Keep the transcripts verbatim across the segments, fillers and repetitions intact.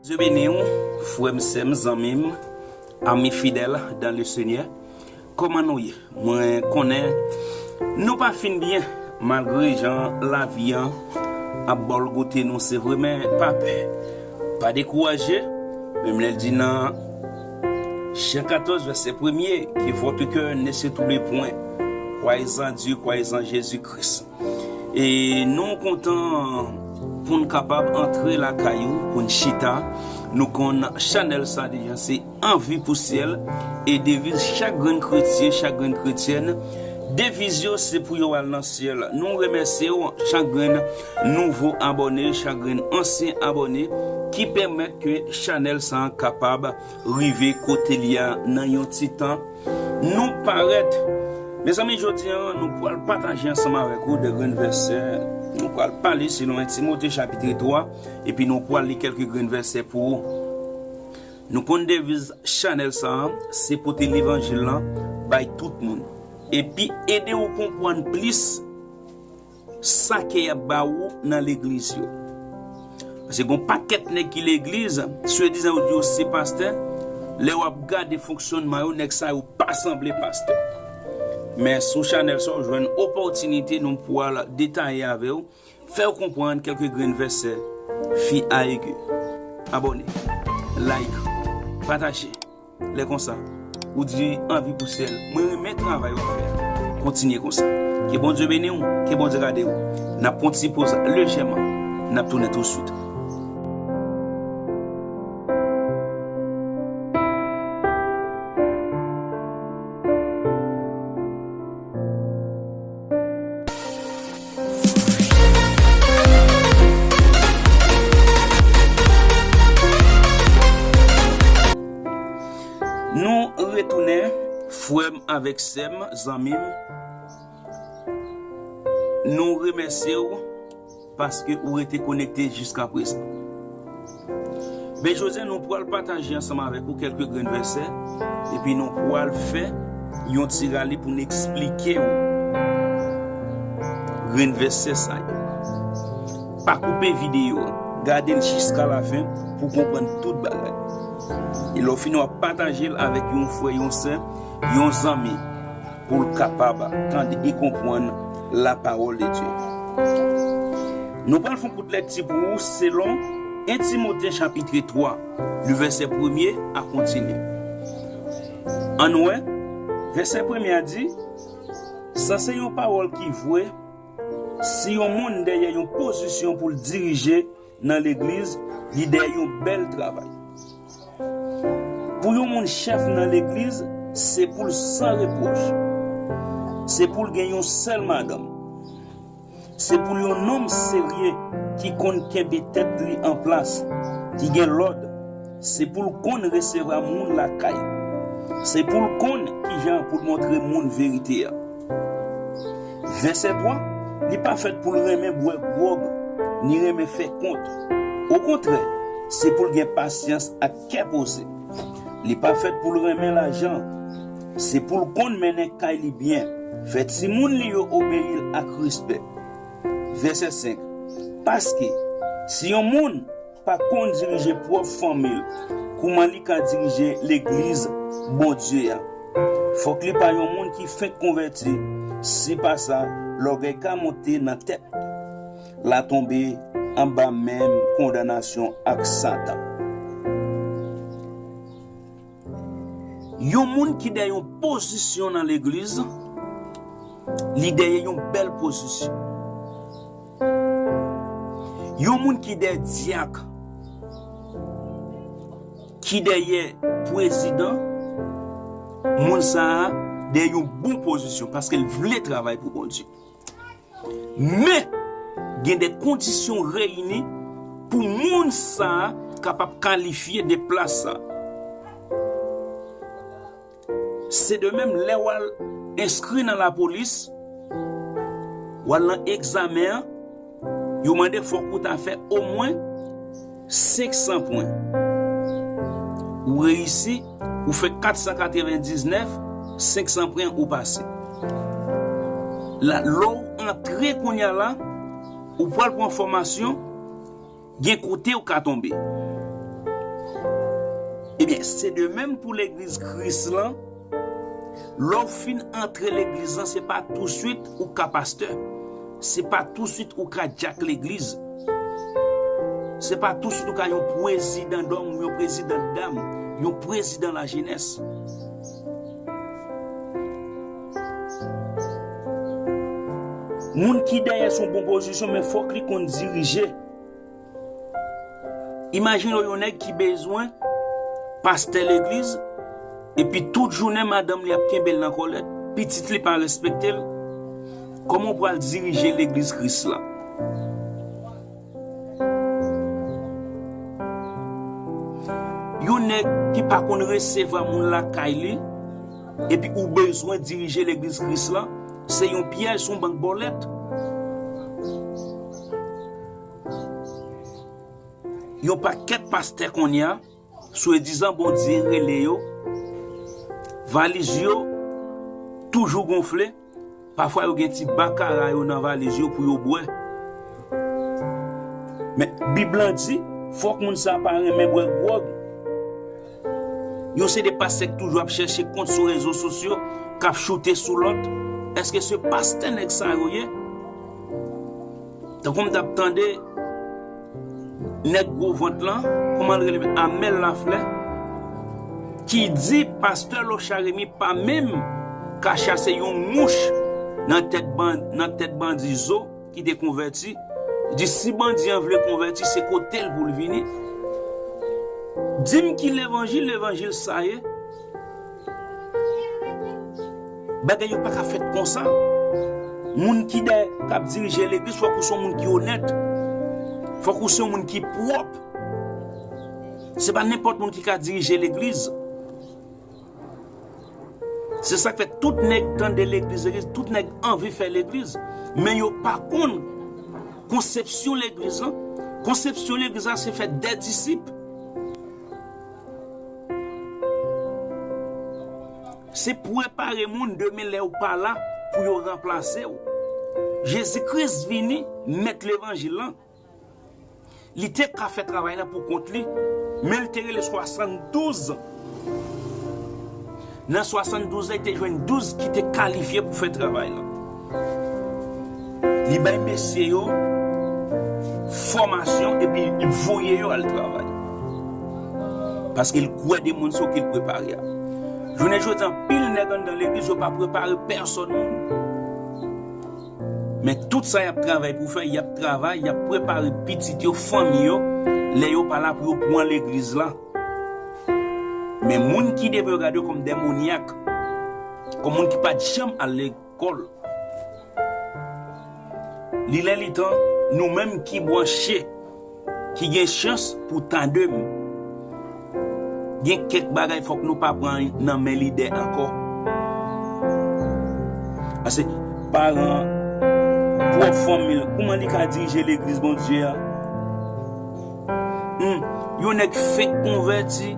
Dye beni w, frè m, sè m, zanmi m, ami fidèl dans le Seigneur. Kòman nou ye? Mwen konnen nou pa fin byen, malgre jan lavi an ap bòlgote nou, se vre, men pa pè, pa dekouraje. Menm lè l di nan Jan katòz, vèsè premye, que votre cœur ne se trouble point. Croyez en Dieu, croyez en Jésus-Christ. E nou kontan pou n kapab antre lakay ou, pou n chita. Nou konn chanèl sa deja, se Anvi pou syèl. E deviz chak grenn kretyen, chak grenn kretyèn, deviz yo se pou yo al nan syèl. Nou remèsye w, chak grenn nouvo abòne, chak grenn ansyen abòne ki pèmèt ke chanèl sa kapab rive kote l ye a nan yon ti tan. Nou parèt. Mezanmi, jodi a, nou pral pataje ansanm avèk ou de grenn vèsè. Nou pral pale selon en Timote chapit twa, epi nou pral li kèlke grenn vèsè pou ou. Nou konn deviz chanèl sa a, se pote levanjil lan bay tout moun. Epi ede w konprann plis sa ke y ap ba ou nan legliz yo. Paske gon pakèt nèg ki legliz, swadizan yo di yo se pastè, lè w ap gade fonksyònman yo, nèg sa yo pa sanble pastè. Men sou chanèl sa, w jwenn opòtinite nou pral detaye avè w, fè w konprann kèlke grenn vèsè, fi a ege. Abòne, like, pataje. Lè konsa, ou di anvi pou syèl. Mwen renmen travay w ap fè a. Kontinye konsa. Ke Bondye beni w, ke Bondye gade w. N ap pran ti poz lejèman. N ap tounen touswit. Nou retounen, frè m avèk sè m, zanmi m. Nou remèsye w paske ou rete konekte jiskaprezan. Men jodi a, nou pral pataje ansanm avèk ou kèlke grenn vèsè, epi nou pral fè yon ti rale pou n eksplike w grenn vèsè sa yo. Pa koupe videyo a, gade l jiska lafen pou w konprann tout bagay. E lè w fini, w ap pataje l avèk yon frè, yon sè, yon zanmi, pou l kapab tande e konprann la parole de Dieu. Nou pral fè yon kout lekti pou ou selon en Timote chapit twa, le vèsè premye a kontinye. Ann wè, vèsè premye a di, sa se yon pawòl ki vre, si yon moun dèyè yon pozisyon pou l dirije nan legliz, li dèyè yon bèl travay. Pou yon moun chèf nan legliz, se pou l san repwòch. Se pou l gen yon sèl madanm. Se pou l yon nonm serye ki konn kenbe tèt li an plas, ki gen lòd. Se pou l konn resevwa moun lakay. Se pou l konn kijan pou l montre moun verite a. Vèsè twa, li pa fèt pou l renmen bwè gwòg, ni renmen fè kont. Okontrè, se pou l gen pasyans ak kè poze. Li pa fèt pou l renmen lajan. Se pou l konn mennen kay li byen, fè timoun li yo obeyi l ak respè. Vèsè senk, paske si yon moun pa konn dirije pwòp fanmi l, kouman li ka dirije legliz Bondye a? Fòk li pa yon moun ki fenk konvèti, si pa sa, lògèy ka monte nan tèt la, tonbe anba menm kondanasyon ak Satan. Yon moun ki dèyè yon pozisyon nan legliz, li dèyè yon bèl pozisyon. Yon moun ki dèyè dyak, ki dèyè prezidan, moun sa a dèyè yon bon pozisyon paske l vle travay pou Bondye. Men, gen de kondisyon reyini pou moun sa a kapab kalifye de plas sa a. Se de menm, lè w al enskri nan lapolis, w al nan egzamen an, yo mande fòk ou ta fè omwen senk san pwen. Ou reyisi, ou fè kat san katrevendiznèf, senk san pwen ou pase. La, lè w antre kounye a la, ou pral pran fòmasyon, gen kote ou ka tonbe. Ebyen, se de menm pou legliz Kris lan. Lè w fin antre legliz lan, se pa touswit ou ka pastè. Se pa touswit ou ka dyak legliz. Se pa touswit ou ka yon prezidan dòm, yon prezidan dam, yon prezidan lajenès. Moun ki dèyè se yon bon pozisyon, men fòk li konn dirije. Imajine w yon nèg ki bezwen pastè legliz, epi tout jounen madanm li ap kenbe l nan kòlèt, pitit li pa respekte l. Kòman w pral dirije legliz Kris la? Yon nèg ki pa konn resevwa moun lakay li, epi ou bezwen dirije legliz Kris la, se yon pyèj, se yon bank bòlèt. Yon pakèt pastè kounye a, swadizan Bondye rele yo, valiz yo toujou gonfle, pafwa yo gen ti bakara yo nan valiz yo pou yo bwè. Men, Bib lan di, fòk moun sa pa renmen bwè gwòg. Yon seri de pastè k toujou ap chèche kont sou rezo sosyo, k ap choute sou lòt. Èske se pastè nèg sa yo ye? Tankou m t ap tande nèg gwo vant lan, kòman l rele, Amèl Laflè, ki di pastè Lochard Remy pa menm ka chase yon mouch nan tèt ban-, nan tèt bandi zo ki te konvèti. Di si bandi an vle konvèti, se kote l pou l vini. Di m ki levanjil, levanjil sa ye? Bagay yo pa ka fèt konsa. Moun ki dèyè, k ap dirije legliz, fòk ou se yon moun ki onèt. Fòk ou se yon moun ki pwòp. Se pa nenpòt moun ki ka dirije legliz. Se sa k fè tout nèg tande legliz, legliz, tout nèg anvi fè legliz. Men yo pa konn konsepsyon legliz lan. Konsepsyon legliz la, se fè dè disip. Se prepare moun demen lè ou pa la pou yo ranplase w. Jezi Kris vini, mèt levanjil lan. Li te ka fè travay la pou kont li, men li te rele swasanndouz. Nan swasanndouz la, li te jwenn douz ki te kalifye pou fè travay la. Li bay mesye yo fòmasyon epi li voye yo al travay. Paske l kwè de moun sa yo ke l prepare a. Jounen jodi a, anpil nèg anndan legliz yo pa prepare pèsòn moun. Men tout sa y ap travay pou fè, y ap travay, y ap prepare pitit yo, fanmi yo, lè yo pa la pou yo pran legliz la. Men moun ki devre yo gade yo kòm demonyak, kòm moun ki pa t janm al lekòl. Li lè li tan, nou menm ki branche, ki gen chans pou tande m, gen kèk bagay fòk nou pa pran nan men lidè ankò. Paske paran an, pwòp fanmi l, kòman li ka dirije legliz Bondye a? Hmm, yon nèg fenk konvèti,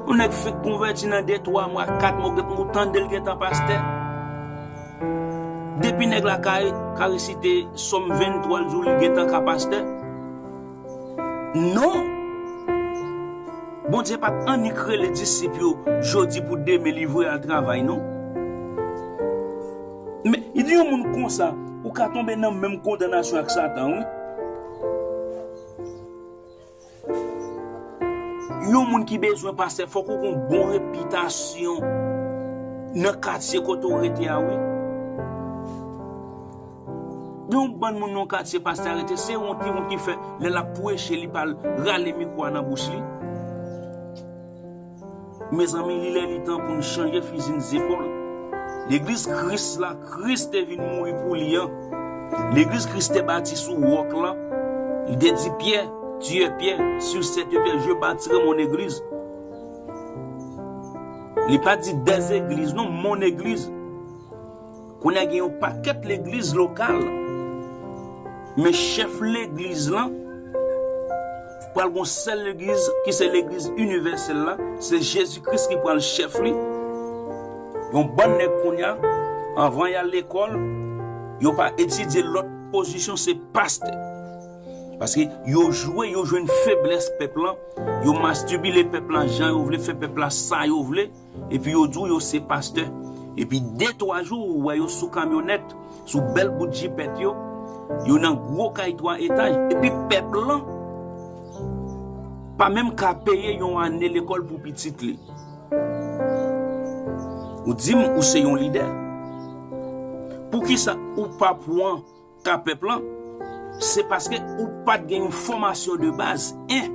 yon nèg fenk konvèti nan de, twa mwa, kat mwa, ou tande l gentan pastè. Depi nèg la ka, ka resite Sòm venntwa, l di w li gentan ka pastè. Non! Bondye pa t annik rele disip yo jodi pou demen li voye al travay, non. Men, li di yon moun konsa, ou ka tonbe nan menm kondanasyon ak Satan, wi. Yon moun ki bezwen pastè, fòk ou gon bon repitasyon nan katye kote w rete a, wi. Gen yon bann moun nan katye pastè a rete, se wont li wont li fè lè l ap preche, li pa rale mikwo a nan bouch li. Mezanmi, li lè li tan pou n chanje fizi n zepòl. Legliz Kris la, Kris te vin mouri pou li an. Legliz Kris te bati sou wòk la. Li te di Pyè, tu es Pierre, sur cette pierre, je bâtirai mon église. Li pa di des églises, non, mon église. Kounye a gen yon pakèt legliz lokal. Men chèf legliz lan, pral gon sèl legliz ki se legliz inivèsèl la, se Jezi Kris ki pral chèf li. Yon bann nèg kounye a, anvan y al lekòl, yo pa etidye lòt pozisyon, se pastè. Paske yo jwe, yo jwenn feblès pèp lan, yo mastibile pèp lan jan yo vle, fè pèp la sa yo vle, epi yo di w yo se pastè. Epi de twa jou, ou wè yo sou kamyonèt, sou bèl bout jipèt yo, yo nan gwo kay twa etaj, epi pèp lan pa menm ka peye yon ane lekòl pou pitit li. Ou di m ou se yon lidè. Poukisa ou pa pran ka pèp lan? Se paske ou pa t gen yon fòmasyon de baz, en.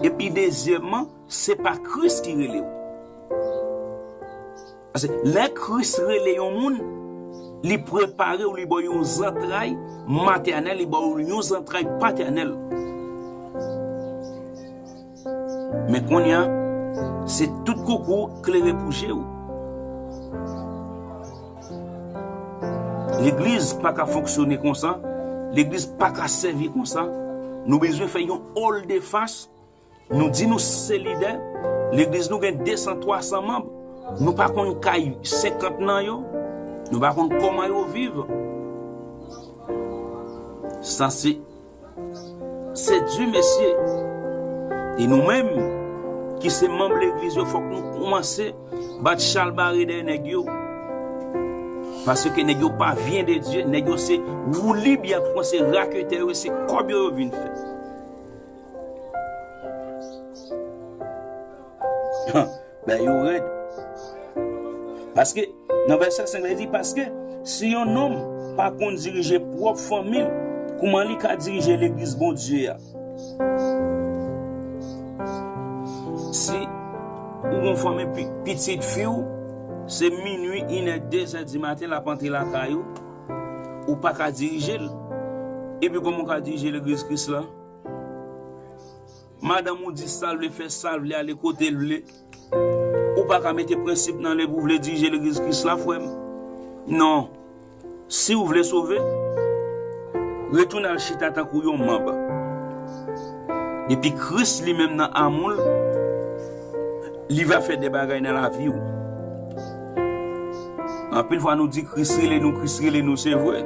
Epi dezyèmman, se pa Kris ki rele w. Paske lè Kris rele yon moun, li prepare w, li ba w yon zantray matènèl, li ba w yon zantray patènèl. Men kounye a, se tout koukou klere pou je w. Legliz pa ka fonksyone konsa, legliz pa ka sèvi konsa. Nou bezwen fè yon oldefas. Nou di nou se lidè, legliz nou gen de san, twa san manm. Nou pa konn kay senkant nan yo, nou pa konn kòman yo viv. Sa se, se di mesye. E nou menm ki se manm legliz yo, fòk nou kòmanse bat chalbare dèyè nèg yo. Paske nèg yo pa vyen de Dye, nèg yo se woulib y ap pran, se raketè yo, se kòb yo yo vin fè. Bèl yo rèd. Paske, nan vèsè senk la, li di, paske si yon nonm pa konn dirije pwòp fanmi l, kouman li ka dirije legliz Bondye a? Si ou gon fanmi, pi- pitit fi w, se minwi, inè, dezè di maten, l ap antre lakay ou, ou pa ka dirije l. Epi kòman w ka dirije legliz Kris la? Madanm ou di sa l vle fè, sa l vle, ale kote l vle. Ou pa ka mete prensip nan li pou w vle dirije legliz Kris la, frè m. Non. Si w vle sove, retounen al chita tankou yon manm. Epi Kris li menm nan amou l, li va fè de bagay nan lavi w. Anpil fwa nou di Kris rele nou, Kris rele nou, se vre.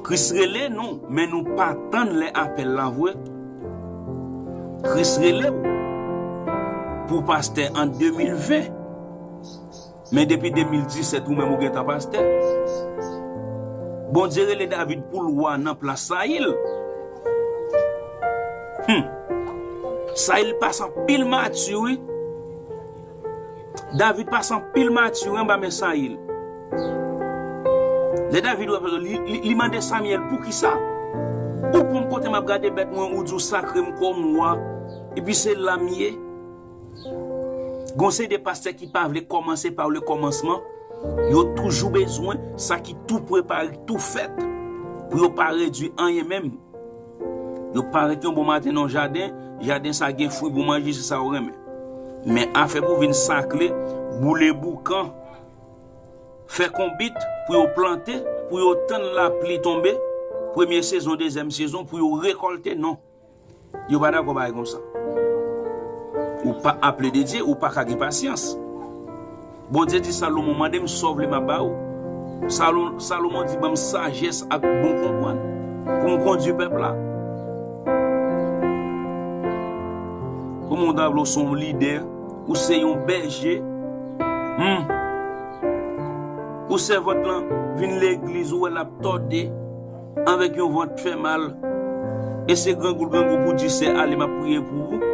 Kris rele nou, men nou pa tann lè apèl la vre. Kris rele w pou pastè an de mil ven. Men depi de mil disèt, ou menm ou gentan pastè. Bondye rele David pou lwa nan plas Sayil. Hmm. Sayil pase anpil mati, wi. David pase anpil mati, wi, anba men Sayil. Lè David wè, li, li, li mande Samyèl, poukisa ou pran m kote m ap gade bèt mwen, ou di w sakre m kòm wa, epi se la m ye? Gon seri de pastè ki pa vle kòmanse pa le kòmansman. Yo toujou bezwen sa ki tou prepare, tou fèt, pou yo pa redui anyen menm. Yo parèt yon bon maten nan jaden, jaden sa gen fwi pou manje, se sa yo renmen. Men afè pou vin sakle, boule boukan, fè konbit pou yo plante, pou yo tann lapli tonbe, premye sezon, dezyèm sezon, pou yo rekòlte, non. Yo pa dakò bagay konsa. Ou pa aple de Dye, ou pa ka gen pasyans. Bondye di Salomon, mande m sa w vle m ap ba ou. Salon, Salomon di, ban m sajès ak bon konprann pou m kondui pèp la. Kòman w ta vle w se yon lidè, ou se yon bèje, hmm, pou sèvant lan vin legliz, ou wè l ap tòde, avèk yon vant fè mal, e se grangou l grangou pou di, sè, ale, m ap priye pou ou.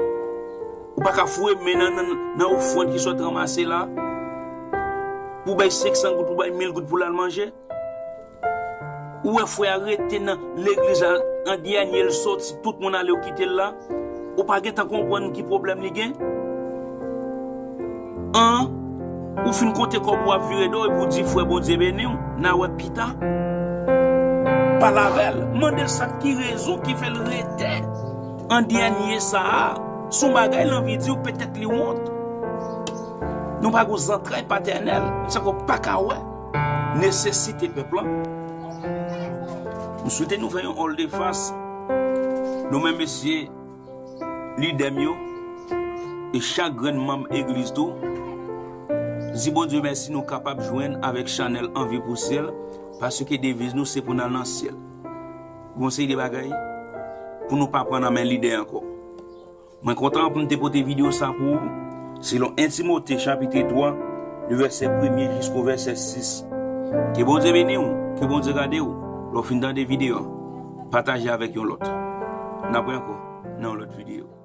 Ou pa ka foure men nan, nan, nan ofrann ki sot ranmase la, pou bay senk san goud, pou bay mil goud pou l al manje. Ou wè frè a rete nan legliz la, an dènye l soti, tout moun ale, yo kite l la. Ou pa gentan konprann ki pwoblèm li gen? An, ou fin konte kòb ou ap vire do epi w di frè Bondye beni w, n a wè pita. Pale avè l, mande l sa ki rezon ki fè l rete an dènye sa a. Se yon bagay l anvi di w, petèt li wont. Nou pa gon zantray patènèl, sa ke w pa ka wè nesesite pèp lan. M swete nou fè yon oldefas. Nou menm mesye, lidè m yo, e chak grenn manm egliz tou, di Bondye mèsi nou kapab jwenn avèk chanèl Anvi pou Syèl, paske deviz nou se pou n al nan syèl. Gon seri de bagay pou nou pa pran nan men lidè ankò. Mwen kontan pou m te pote videyo sa pou ou, selon en Timote chapit twa, le vèsè premye jisko vèsè sis. Ke Bondye beni w, ke Bondye gade w. Lè w fin tande videyo an, pataje avèk yon lòt. N ap wè ankò nan yon lòt videyo.